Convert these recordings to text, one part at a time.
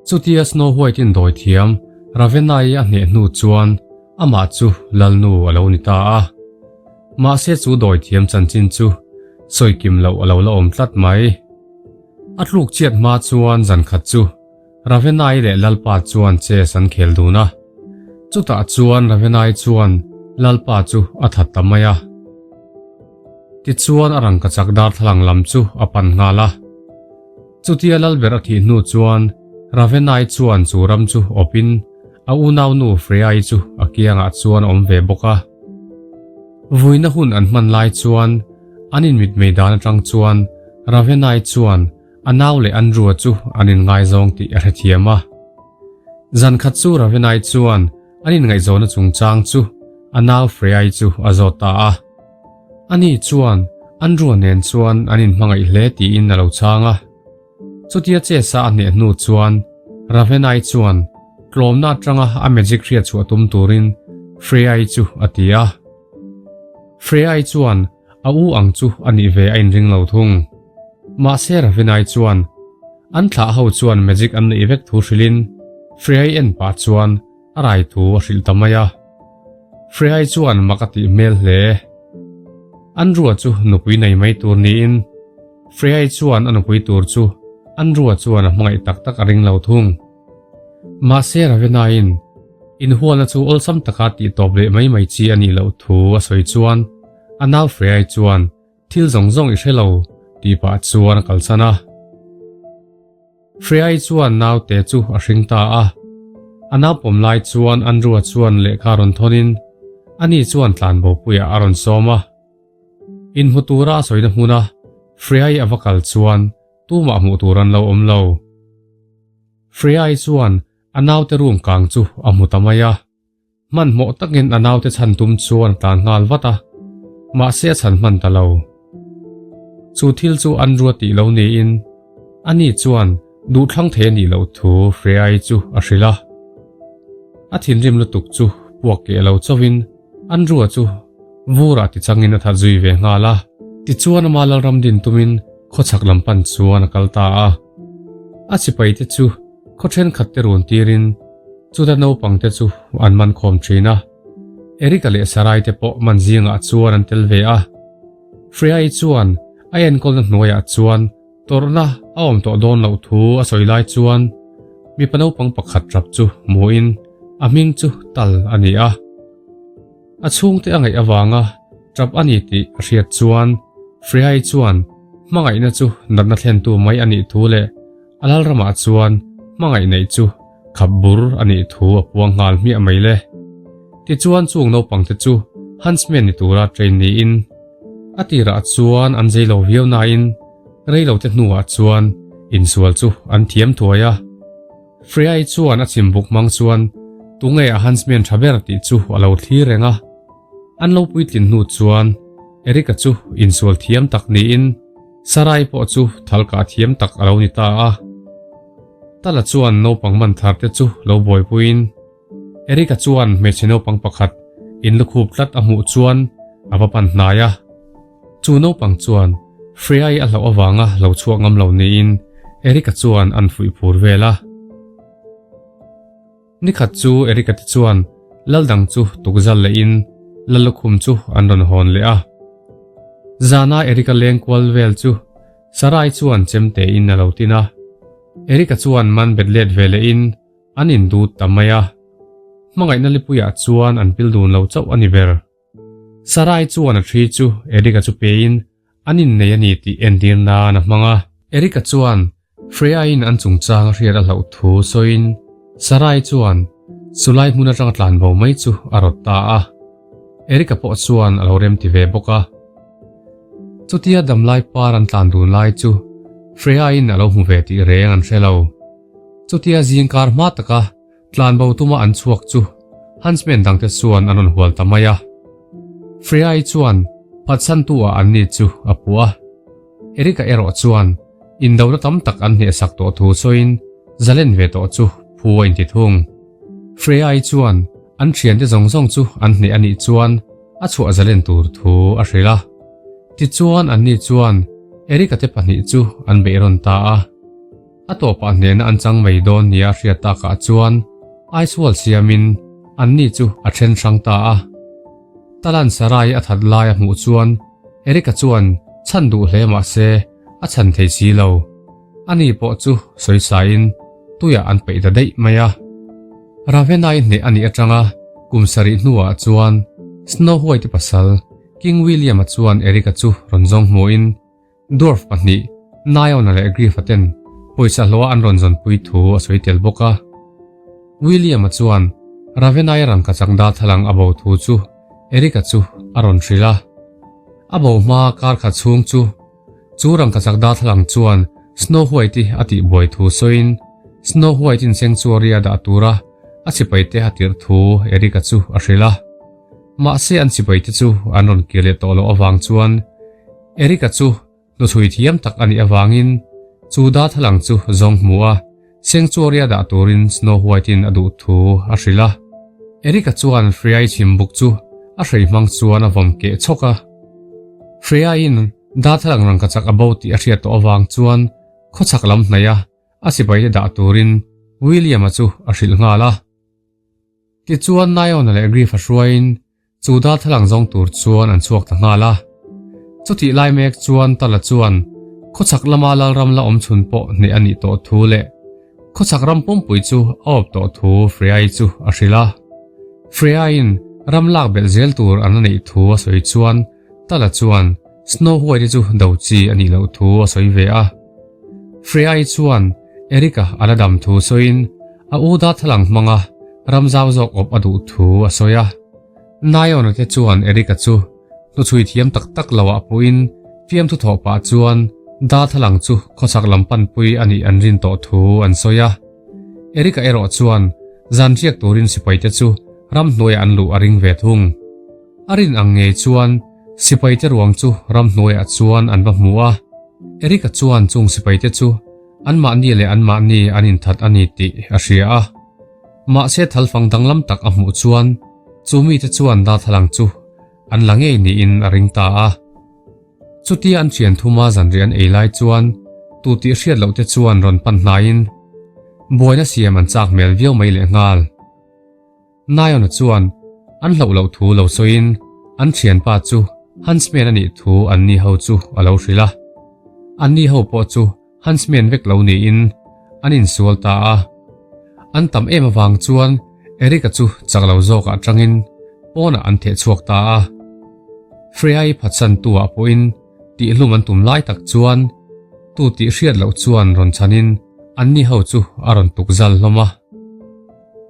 Chutia Snow White-in dawithiam Ravenna-i a hneh hnu chuan amah chu Lalnu a lo ni ta a. Mahse chu dawithiam chanchin chu sawi kim loh a lo la awm tlat mai. A tluk chiat hma chuan zan khat chu Ravenna-i leh Lalpa chuan chess an khel dun a. Chutah chuan Ravenna-i chuan Lalpa chu a that ta mai a. Tichuan a rangkachak darthlalang lam chu a pan nghal a. Chutia Lalber a thih hnu chuan Ravenna-i chuan chu ram chu awpin a unaunu Freya-i chu a kiangah chuan a awm ve bawk a. Vuina hun an hman lai chuan an inmitmei dan atang chuan Ravenna-i chuan a nau leh Andrew-a chu an inngaizawng tih a hrethiam a. Zan khat chu Ravenna-i chuan an inngaihzawna chungchang chu a nau Freya-i chu a zawt ta a. Ani chuan Andrew-a nen chuan an inhmangaih hle tiin a lo chhang a. Chutia chesa a hneh hnu chuan Ravenna-i chuan tlawmna atanga a magic hriat chhuah tum turin Freya-i chu a ti a. Freya-i chuan a u ang chu a nih ve a inring lo thung. Mahse Ravenna-i chuan an thlah ho chuan magic an neih vek thu hrilhin Freya-i en pah chuan A rai thu a hrilh ta mai a. Frehai chuan mak a tih hmel hle. An rua chu nupui nei mai tur niin Frehai chuan a nupui tur chu an rua chuan a hmangaih tak tak a ring lo thung. Mahse Ravenain inhualna chu awlsam taka tih tawp leh mai mai chi a nih loh thu a sawi chuan a nau Frehai chuan thil zawng zawng i hre lo tih pah chuan a kalsan a. Freya-i chuan naute chu a hring ta a. A naupawm lai chuan Andrew-a chuan lehkha rawn thawnin ani chuan tlanbopuiah a rawn sawm a. Inhmu tura a sawina hmuna Freya-i a va kal chuan tumah hmuh tur an lo awm lo. Freya-i chuan a naute room kang chu a hmu ta mai a. Hmanhmawh takin a naute chhan tum chuan a tlan nghal vat a, mahse a chhan hman ta lo. Chu thil chu an ruat tih lo niin ani chuan duhthlang thei a nih loh thu Freya-i chu a hrilh a. A thinrim lutuk chu puak keh lo chauhin an rua chu vurah tichangin a that zui ve nghal a. Tichuan ama Lalram din tumin khawchhak lam pan chuan a kal ta a. A sipaite chu khaw thenkhat te run tirin chuta naupang te chu an man khawm thin a. Erika leh Sarai te pawh man zingah chuan an tel ve a. Freya-i chuan a enkawlna hnuaiah chuan tawrhna a awm tawh dawn loh thu a sawi lai chuan mipa naupang pakhat rap chu hmuhin a hming chu Tal a ni a. A chhungte a ngaih avanga tap a ni tih a hriat chuan Freya-i chuan hmangaihna chu natna thlentu mai a nih thu leh A lalramah chuan hmangaih neih chu khap bur a nih thu a puang nghal hmiah mai le. Tichuan chung naupangte chu Huntsman ni tura train niin a tirah chuan an zei lo viau nain reilote hnuah chuan insual chu an thiam thuai a. Freya-i chuan a chhimbuk hmang chuan tunge a Huntsman tha ber tih chu a lo thlir reng a. An lo puitlin hnu chuan Eric-a chu insual thiam tak niin Sarai pawh chu thalkah thiam tak a lo ni ta a. Tala chuan naupang man thar te chu lo buaipuiin Eric-a chuan hmeichhe naupang pakhat inlukhup tlat a hmuh chuan a va pan hnai a. Chu naupang chuan Freya-i a hlauh avanga lo chhuak ngam lo niin Eric-a chuan an fuih phur vel a. Nikhat chu Eric-a te chuan lal dang chu tukzal lehin lal lukhum chu an rawn hawn leh a. Zana Eric-a leng kual vel chu Sarai chuan chemte in a lo tin a. Eric-a chuan man bet let ve lehin an indut ta mai a. Hmangaihna lipuiah chuan an pil dun lo chauh a ni ber. Sarai chuan a thi chu Eric-a chu pein an innei a ni tih entir nan a hmang a. Eric-a chuan Freya-in an chungchang a hriat a hlauh thu sawiin Sarai chuan chulai hmun atanga tlanbo mai chu a rawt ta a. Eric-a pawh chuan a lo remti ve bawk a. Chutia damlai par an tlan dun lai chu Freya-in a lo hmu ve tih reng an hre lo. Chutia zingkar hma taka Tlanbo tuma an chhuak chu Huntsman dangte chuan an rawn hual ta mai a. Freya-i chuan phatsantu ah an ni chu a puh a. Eric-a erawh chuan indona tam tak an hnehsak tawh thu sawiin zalen ve tawh chu phu a inti thung. Freya-i chuan an thiante zawng zawng chu an hneh a nih chuan a chhuah zalen tur thu a hrilh a. Tichuan an ni chuan Eric-a te pahnih chu an beihrawn ta a. A tawpah hnehna an chang mai dawn nia a hriat takah chuan Aisual siamin anni chu a then hrang ta a. Talan Sarai a that lai a hmuh chuan Erika chuan chhan duh hle mah se a chhan thei si lo. Ani pawh chu sawisain tuiah an peih ta daih mai a. Ravenai hneh a nih atanga kum sarih hnuah chuan Snow White pasal King William-a chuan Erika chu rawn zawng hmuhin Dwarf pahnih Niona leh Griff-a ten pawisa hlawha an rawn zawnpui thu a sawi tel bawk a. William-a chuan Ravenai rangkachak darthlalang a bo thu chu Erika chu a rawn hrilh a. A bo hma kar khat chhung chu Chu rangkachak darthlalang chuan Snow White-i a tihbuai thu sawiin Snow White-in sanctuary a dah tura a sipaite a tirh thu Eric-a chu a hrilh a. Mahse an sipaite chu an rawn kir leh tawh loh avang chuan Eric-a chu hnuchhui thiam tak a nih avangin chu darthlalang chu zawng hmu a sanctuary a dah turin Snow White-in a duh thu a hrilh a. Eric-a chuan Freya-i chhimbuk chu a hrei hmang chuan a vawm keh chhawk a. Freya-in Darthlalang rangkachak a bo tih a hriat tawh avang chuan khawchhak lam hnaih a a sipaite dah turin William-a chu a hrilh nghal a. Tichuan Niona leh Griff-a hruaiin chu darthlalang zawng tur chuan an chhuak ta nghal a. Chutih lai mek chuan Tala chuan khawchhak lama Lalram la awm chhun pawh hneh a nih tawh thu leh Khawchhak ram pumpui chu a awp tawh thu Freya-i chu a hrilh a. Freya-in ram lak belh zel tur an la neih thu a sawi chuan Tala chuan Snow White-i chu do chi a nih loh thu a sawi ve a. Freya-i chuan Eric-a a la dam thu sawiin a u darthlalang hmanga ram zau zawk awp a duh thu a sawi a. Niona te chuan Eric-a chu hnuchhui thiam tak tak lo ah pawhin fiamthu thawh pah chuan darthlalang chu khawchhak lam panpui a nih an rin tawh thu an sawi a. Eric-a erawh chuan zan riak turin sipaite chu ramhnuaiah an luh a ring ve thung. A rin ang ngei chuan sipaite ruang chu ramhnuaiah chuan an va hmu a, Eric-a chuan chung sipaite chu anmahni leh anmahni an inthat a ni tih a hria a. Mahse thalfang danglam tak a hmuh chuan chu mite chuan darthlalang chu an la ngei niin a ring ta a. Chutia an thian thuma zanriah an ei lai chuan tu tih hriat loh te chuan rawn pan hnaiin buaina siam an chak hmel viau mai lehnghal. Niona chuan an hlauh loh thu lo sawiin an thianpa chu Huntsman a nih thu anni ho chu a lo hrilh a. Anni ho pawh chu Huntsman vek lo niin an insual ta a. An tam em avang chuan Eric-a chu chak lo zawkah atangin pawnah an theh chhuak ta a. Freya-i phatsantu-ah pawhin tihhlum an tum lai tak chuan tu tih hriat loh chuan rawn chhanin anni ho chu a rawn tuk zal hlawm a.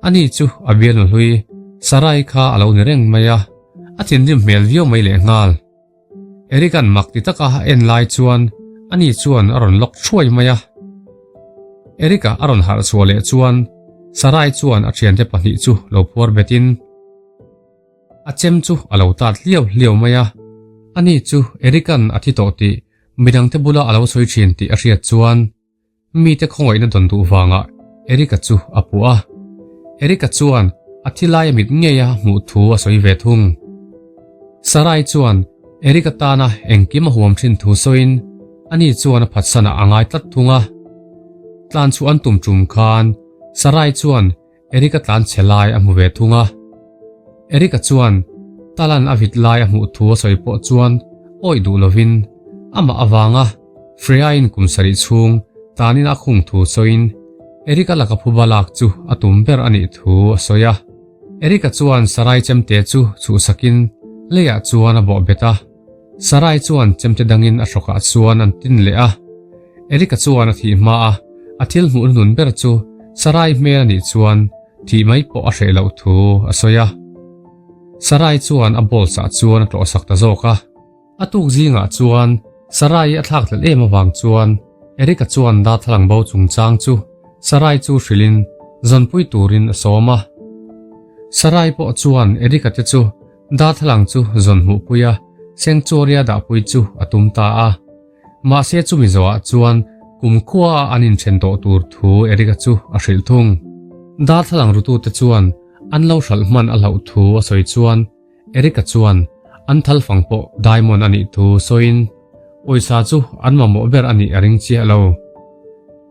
Ani chu a bialnu hlui Sarai kha a lo ni reng mai a, a thinrim hmel viau mai lehnghal. Eric-a'n mak ti taka a en lai chuan ani chuan a rawn lawk thuai mai a. Eric-a a rawn harh chhuah leh chuan Sarai chuan a thiante pahnih chu lo phuar betin a chem chu a lo tat hliau hliau mai a. Ani chu Eric-a'n a thi tawh tih midangte bula a lo sawi thin tih a hriat chuan Mite khawngaihna dawn duh vangah Eric-a chu a puh a. Eric-a chuan a thi lai a mit ngei a hmuh thu a sawi ve thung. Sarai chuan Eric-a tana engkim a huam thin thu sawiin ani chuan a phatsanah a ngai tlat thung a. Tlan chhuah an tum tum khan Sarai chuan Eric-a tlan chhe lai a hmu ve thung a. Eric-a chuan Talan a vit lai a hmuh thu a sawi pawh chuan awih duh lovin amah avanga Freya-in kum sarih chhung tanin a khung thu sawiin Eric-a laka phuba lak chu a tum ber a nih thu a sawi a. Eric-a chuan Sarai chemte chu chhuhsakin leiah chuan a bawh bet a. Sarai chuan chemte dangin a hrawkah chuan an tin leh a. Eric-a chuan a thih hma a, a thil hmuh hnun ber chu Sarai hmel a nih chuan thih mai pawh a hreh loh thu a sawi a. Sarai chuan a bawlsah chuan a tlawhsak ta zawk a. A tuk zingah chuan Sarai a thlak hlelh em avang chuan Eric-a chuan darthlalang bo chungchang chu Sarai chu hrilhin zawnpui turin a sawm a. Sarai pawh chuan Eric-a te chu Darthlalang chu zawn hmuhpui a, sanctuary-a dahpui chu a tum ta a. Mahse chumi zawhah chuan kumkhua a an inthen tawh tur thu Eric-a chu a hrilh thung. Darthlalang rutute chuan an lo hralh hman a hlauh thu a sawi chuan Eric-a chuan an thalfang pawh diamond a nih thu sawiin pawisa chu an mamawh ber a nih a ring chiah lo.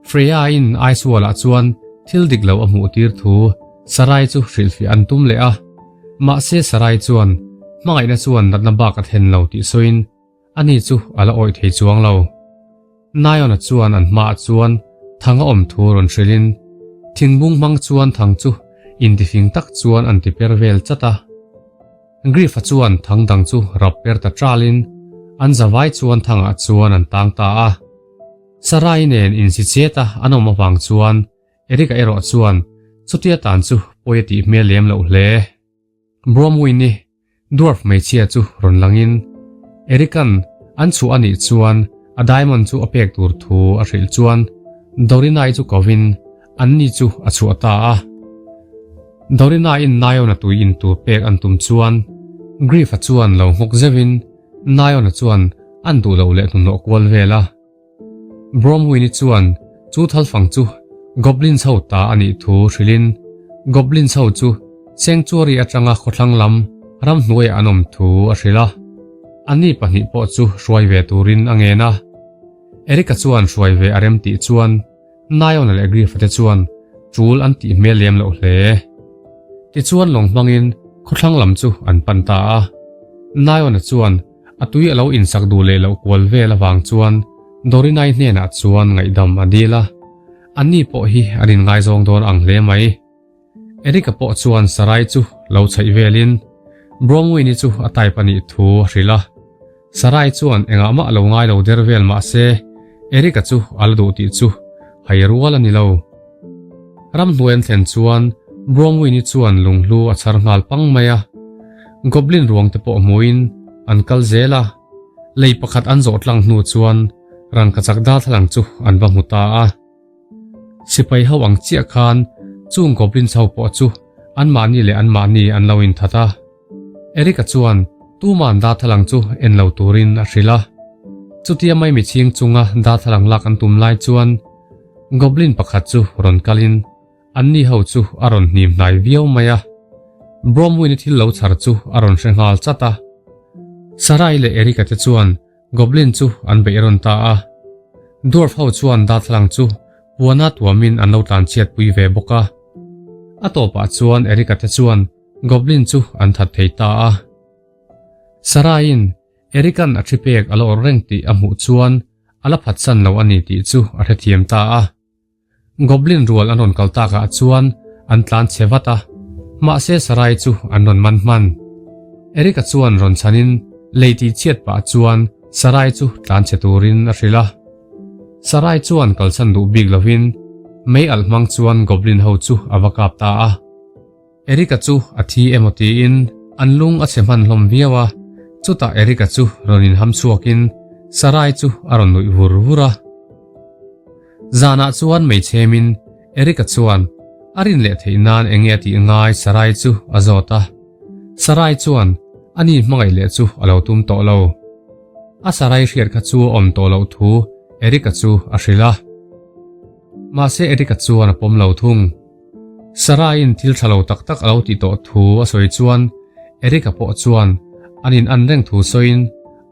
Freya-in Aisualah chuan thil dik lo a hmuh tir thu Sarai chu hrilhfiah an tum leh a. Mahse Sarai chuan hmangaihna chuan natna bak a thlen lo tih sawiin ani chu a la awih thei chuang lo. Nion-a chuan an hmaah chuan thang a awm thu rawn hrilhin thingbung hmang chuan thang chu intifing tak chuan an ti per vel chat a. Griff-a chuan thang dang chu rap per ta ṭalin an zavai chuan thangah chuan an tang ta a. Sarai nen insi chet a an awm avang chuan Eric-a erawh chuan chutia tan chu pawi a tih hmel lem loh hle. Bromwin-i dwarf hmeichhia chu rawn langin Eric-a'n an chhuah a nih chuan a diamond chu a pek tur thu a hrilh chuan Dorina-i chu kovin anni chu a chhuah ta a. Dorina-in Nion-a tui in tur pek an tum chuan Griff-a chuan lo nghawk zeuhin Nion-a chuan an duh loh leh hnuhnawh kual vel a. Bromwin-i chuan chu thalfang chu Goblins ho ta a nih thu hrilhin Goblins ho chu Sanctuary atanga khawthlang lam ramhnuaiah an awm thu a hrilh a. Anni pahnih pawh chu hruai ve turin a ngen a. Eric-a chuan hruai ve a rem tih chuan Nion-a leh Griff-a te chuan tul an tih hmel lem loh hle. Tichuan lawng hmangin khawthlang lam chu an pan ta a. Nion-a chuan a tui a lo insak duh leh loh kual vel avang chuan Dorinai hnenah chuan ngaihdam a dil a. Anni pawh hi an inngaizawng dawn ang hle mai. Eric-a pawh chuan Sarai chu lo chhaih velin Bromwin-i chu a type a nih thu a hrilh a. Sarai chuan engah mah lo ngai lo der vel mah se Eric-a chu a la duh tih chu hai rual a ni lo. Ramhnuai an thlen chuan Bromwin-i chuan lunghlu a chhar nghal pang mai a. Goblin ruang te pawh hmuin an kal zel a, lei pakhat an zawh tlang hnu chuan rangkachak darthlalang chu an va hmu ta a. Sipai ho ang chiah khan chung goblins ho pawh chu anmahni leh anmahni an lo inthat a. Eric-a chuan tuman darthlalang chu en lo turin a hrilh a. Chutia maimi chhing chunga darthlalang lak an tum lai chuan goblin pakhat chu rawn kalin anni ho chu a rawn hnim hnai viau mai a. Bromwin-i thil lo chhar chu a rawn hre nghal chat a. Sarai leh Eric-a te chuan Goblin chu an beih rawn ta a. Dwarf ho chuan darthlalang chu puana tuamin an lo tlanchhiat pui ve bawk a. A tawpah chuan Eric-a te chuan Goblin chu an that thei ta a. Sarah-in Eric-a'n a thi pek a la awrh reng tih a hmuh chuan a la phatsan lo a ni tih chu a hrethiam ta a. Goblin rual an rawn kal takah chuan an tlan chhe vat a, mahse Sarai chu an rawn man hman. Eric-a chuan rawn chhanin lei tih chhiat pah chuan Sarai chu tlan chhe turin a hrilh a. Sarai chuan kalsan duh bik lovin mei alh hmang chuan Goblin ho chu a va kap ta a. Eric-a chu a thi emaw tiin an lung a chhe hman hlawm viau a, chutah Eric-a chu rawn inham chhuakin Sarai chu a rawn nuih vur vur a. Zanah chuan hmeichhemin Eric-a chuan a rin leh theih nan eng nge a tih ngai Sarai chu a zawt a. Sarai chuan a ni hmangaih leh chu a lo tum tawh lo. A Sarai hriat kha chu a awm tawh loh thu Eric-a chu a hrilh a. Mahse Eric-a chuan a pawm lo thung. Sarah-in thil tha lo tak tak a lo tih tawh thu a sawi chuan Eric-a pawh chuan an in an reng thu sawiin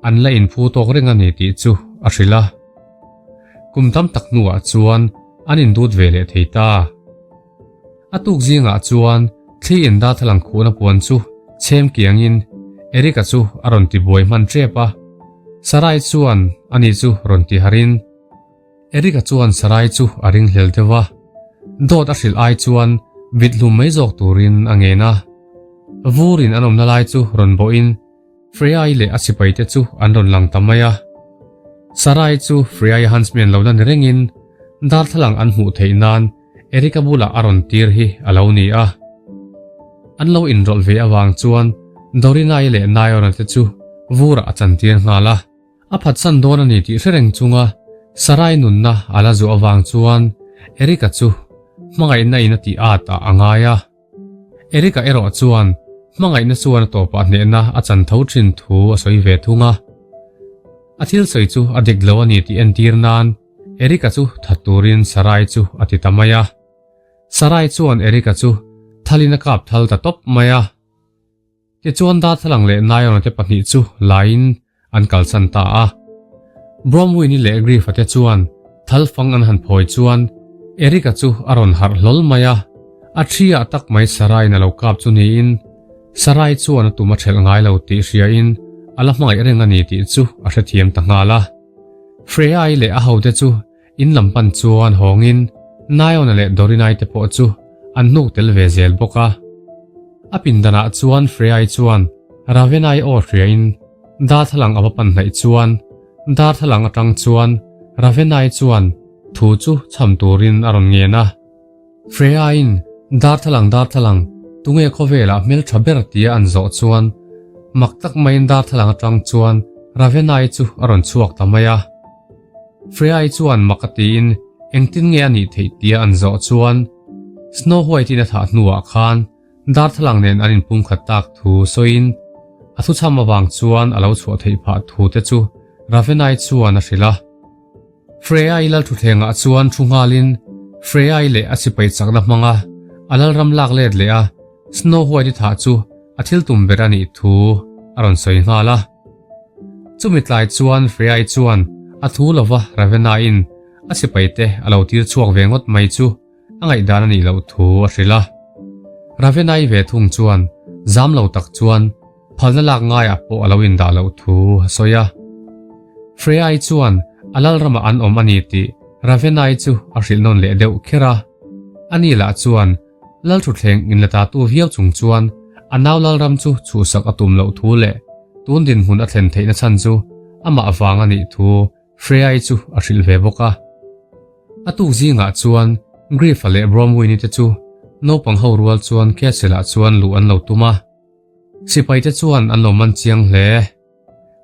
an la inphu tawk reng a ni tih chu a hrilh a. Kum tam tak hnuah chuan an indut ve leh thei ta. A tuk zingah chuan thli in darthlalang khuhna puan chu chhem kiangin Eric-a chu a rawn ti buai hman tep a. Sarai chuan ani chu rawn ti harin. Eric-a chuan Sarai chu a ringhlel deuh a, dawt a hrilh ai chuan vit hlum mai zawk turin a ngen a. Vurin an awmna lai chu rawn bawhin Freya-i leh a sipaite chu an rawn lang ta mai a. Sarai chu Freya-i huntsman lo la ni rengin darthlalang an hmuh theih nan Eric-a bulah a rawn tir hi a lo ni a. An lo inrawlh ve avang chuan Dorina-i leh Nion-a te chu vurah a chantir nghal a. A phatsan dawn a ni tih hre reng chunga Sarai nunna a la zuah avang chuan Eric-a chu hmangaihna in a tih at ah a ngai a. Eric-a erawh chuan hmangaihna chuan a tawpah hnehna a chan tho thin thu a sawi ve thung a. A thil sawi chu a dik lo a ni tih entir nan Eric-a chu that turin Sarai chu a ti ta mai a. Sarai chuan Eric-a chu thalin a kap thal ta tawp mai a. Tichuan darthlalang leh Nion-a te pahnih chu laiin an kalsan ta a. Bromwin-i leh Griff-a te chuan Thalfang an han phawi chuan Eric-a chu a rawn harh hlawl mai a, a thi ah tak mai Sarai-in a lo kap chu niin Sarai chuan a tum a ṭhelh ngai lo tih hriain a la hmangaih reng a ni tih chu a hrethiam ta nghal a. Freya-i leh a hote chu in lam pan chuan hawngin Nion-a leh Dorinai te pawh chu an hnuk tel ve zel bawk a. A pindanah chuan Freya-i chuan Ravenai aw hriain darthlalang a va pan hnaih chuan darthlalang atang chuan Ravenai chuan thu chu chham turin a rawn ngen a. Freya-in darthlalang darthlalang tunge khawvelah hmeltha ber tia an zawh chuan mak tak maiin darthlalang atang chuan Ravenai chu a rawn chhuak ta mai a. Freya-i chuan mak a tiin engtin nge a nih theih tia an zawh chuan Snow White-in a thah hnuah khan darthlalang nen an inpumkhat tak thu sawiin a thuchham avang chuan a lo chhuah theih phah thu te chu Ravenai chuan a hrilh a. Freya-i lalthutthlengah chuan thu nghalin Freya-i leh a sipai chakna hmanga a lalram lak let leh a Snow White-i thah chu a thil tum ber a nih thu a rawn sawi nghal a. Chumi tlai chuan Freya-i chuan a thu lova Ravenna-in a sipaite a lo tir chhuak ve ngawt mai chu a ngaihdan a nih loh thu a hrilh a. Ravenna-i ve thung chuan zam lo tak chuan phalna lak ngaiah pawh a lo indah loh thu a sawi a. Freya-i chuan a lalramah an awm a ni tih Ravenna-i chu a hrilh nawn leh deuh kher a. Ani lah chuan Lalthuthleng inla tatu viau chung chuan a nau Lalram chu chhuhsak a tum loh thu leh tun dinhmun a thlen theihna chhan chu amah vang a nih thu Freya-i chu a hrilh ve bawk a. A tuk zingah chuan Griff-a leh Bromwin-i te chu naupang ho rual chuan Castle-ah chuan luh an lo tum a. Sipaite chuan an lo man chiang hle.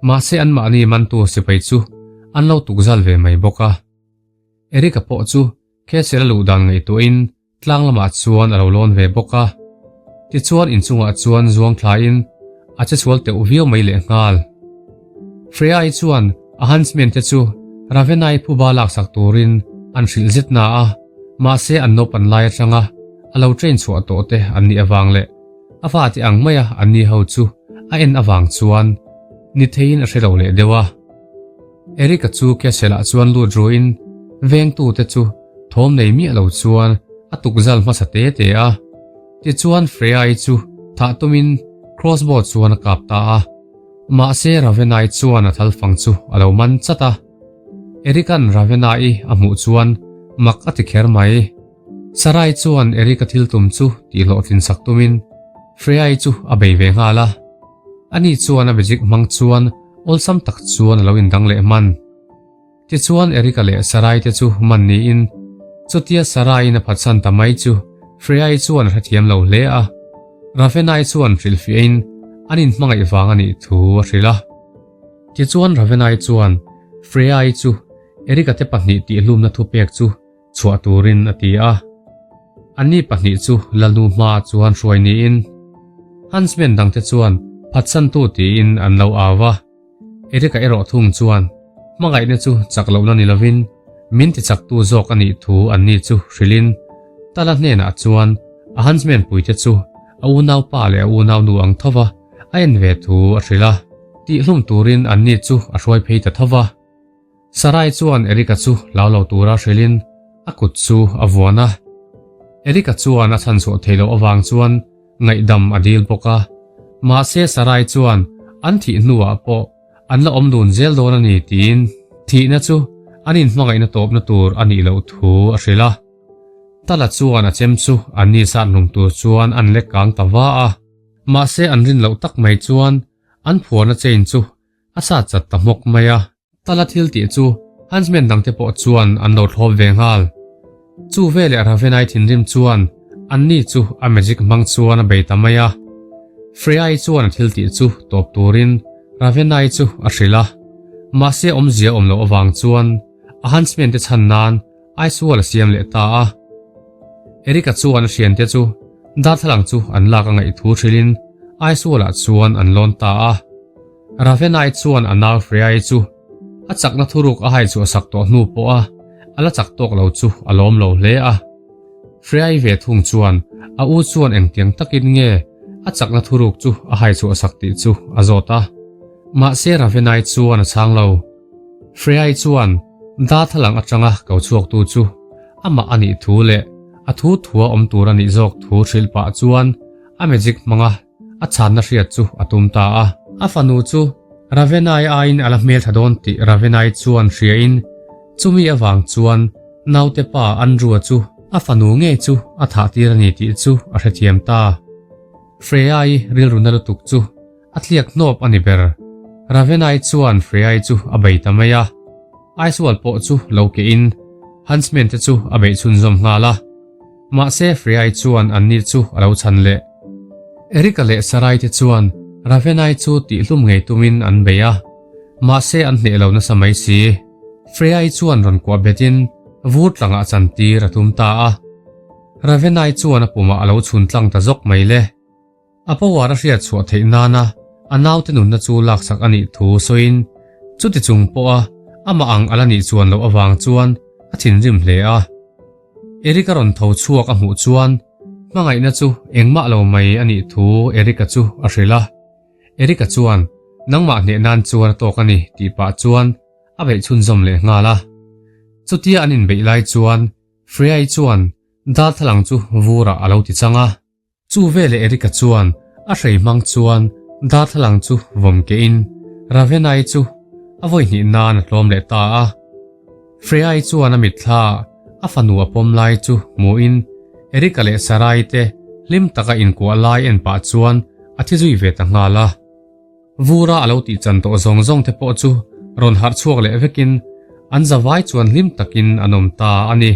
Mahse anmahni mantu sipai chu an lo tukzal ve mai bawk a. Eric-a pawh chu Castle-a luh dan ngaihtuahin Tlang lamah chuan a lo lawn ve bawk a, tichuan inchungah chuan zuang thlain a che chhual teuh viau mai lehnghal. Freya-i chuan a huntsman te chu Ravenna-i phuba laksak turin an hrilh zet na a, mahse an naupan lai atanga a lo train chhuah tawh te an nih avang leh a fate ang maia an ni ho chu a en avang chuan ni theiin a hre lo leh deuh a. Eric-a chu castle-ah chuan lut ruin vengtute chu thawm nei miah lo chuan a tukzal hmasa te te a. Tichuan Freya-i chu thah tumin crossbow chuan a kap ta a. Mahse Ravenna-i chuan a thalfang chu a lo man chat a. Eric-a'n Ravenna-i a hmuh chuan mak a ti kher mai. Sarai chuan Eric-a thil tum chu tihhlawhtlin sak tumin Freya-i chu a bei ve nghal a. Ani chuan a magic hmang chuan awlsam tak chuan a lo indang leh hman. Tichuan Eric-a leh Sarai te chu man niin chutia Sarai-in a phatsan ta mai chu Freya-i chuan a hrethiam lo hle a. Ravenna-i chuan hrilhfiahin an inhmangaih vang a nih thu a hrilh a. Tichuan Ravenna-i chuan Freya-i chu Eric-a te pahnih tihhlumna thupek chu chhuah turin a ti a. Anni pahnih chu Lalnu hma chuan hruai niin Huntsman dangte chuan phatsantu tiin an lo au a. Eric-a erawh thung chuan hmangaihna chu chak lohna ni lovin min tichaktu zawk a nih thu anni chu hrilhin Tala hnenah chuan a Huntsman puite chu a unaupa leh a unaunu ang thova a en ve thu a hrilh a. Tihhlum turin anni chu a hruai phei ta thova. Sarai chuan Eric-a chu hlau lo tura hrilhin a kut chu a vuan a. Eric-a chuan a chhanchhuah theih loh avang chuan ngaihdam a dil bawk a. Mahse Sarai chuan an thih hnuah pawh an la awm dun zel dawn a ni tiin thihna chu an inhmangaihna tawpna tur a nih loh thu a hrilh a. Tala chuan a chem chu an ni sat hlum tur chuan an lek kang ta va a. Mahse an rin loh tak mai chuan an phuarna chain chu a sat chat ta hmawk mai a. Tala thil tih chu Huntsman dangte pawh chuan an lo thlawp ve nghal. Chu veleh Ravenai thinrim chuan anni chu a magic hmang chuan a bei ta mai a. Freya-i chuan a thil tih chu tawp turin Ravenai chu a hrilh a. Mahse awmzia awm loh avang chuan a Huntsman te chhan nan Aisual a siam leh ta a. Eric-a chuan a thiante chu darthlalang chu an lak a ngaih thu hrilhin Aisual-ah chuan an lawn ta a. Ravenai chuan a nau Freya-i chu a chakna thuruk a hai chhuah sak tawh hnu pawha a la chak tawk lo chu a lawm lo hle a. Freya-i ve thung chuan a u chuan engtiang takin nge a chakna thuruk chu a hai chhuah sak tih chu a zawt a. Mahse Ravenai chuan a chhang lo. Freya-i chuan. Darthlalang atanga ko chhuaktu chu amah a nih thu leh a thu thua awm tur a nih zawk thu hrilh pah chuan a magic hmanga a chhanna hriat chu a tum ta a. A fanu chu Ravenai aiin a la hmeltha dawn tih Ravenai chuan hriain chumi avang chuan naute pa Andrew-a chu a fanu ngei chu a thah tir a ni tih chu a hrethiam ta. Freya-i rilru na lutuk chu a tliak hnawp a ni ber. Ravenai chuan Freya-i chu a bei ta mai a, Aisual pawh chu lo kehin Huntsman te chu a beih chhunzawm nghal a. Mahse Freya-i chuan anni chu a lo chhan leh. Erika leh Sarai te chuan Ravenai chu tihhlum ngei tumin an bei a, mahse an hneh lo nasa mai si. Freya-i chuan rawn kuah betin vur tlangah chantir a tum ta a. Ravenai chuan a pumah a lo chhun tlang ta zawk mai le. A power a hriat chhuah theih nana a naute nunna chu laksak a nih thu sawiin chuti chung pawha amah ang a la nih chuan loh avang chuan a thinrim hle a. Eric-a rawn tho chhuak a hmuh chuan hmangaihna chu engmah lo mai a nih thu Eric-a chu a hrilh a. Eric-a chuan nangmah hneh nan chuan a tawk a ni tih pah chuan a beih chhunzawm leh nghal a. Chutia an inbeih lai chuan Freya-i chuan darthlalang chu vurah a lo ti chang a. Chu veleh Erika chuan a hrei hmang chuan darthlalang chu vawm kehin Ravenai chu a vawi hnih nan a tlawm leh ta a. Freya-i chuan a mitthla a fanu a pawm lai chu hmuhin Erika leh Sarai te hlim taka inkuah lai en pah chuan a thi zui ve ta nghal a. Vura a lo tih chan tawh zawng zawng te pawh chu rawn harh chhuak leh vekin an zavai chuan hlim takin an awm ta a ni.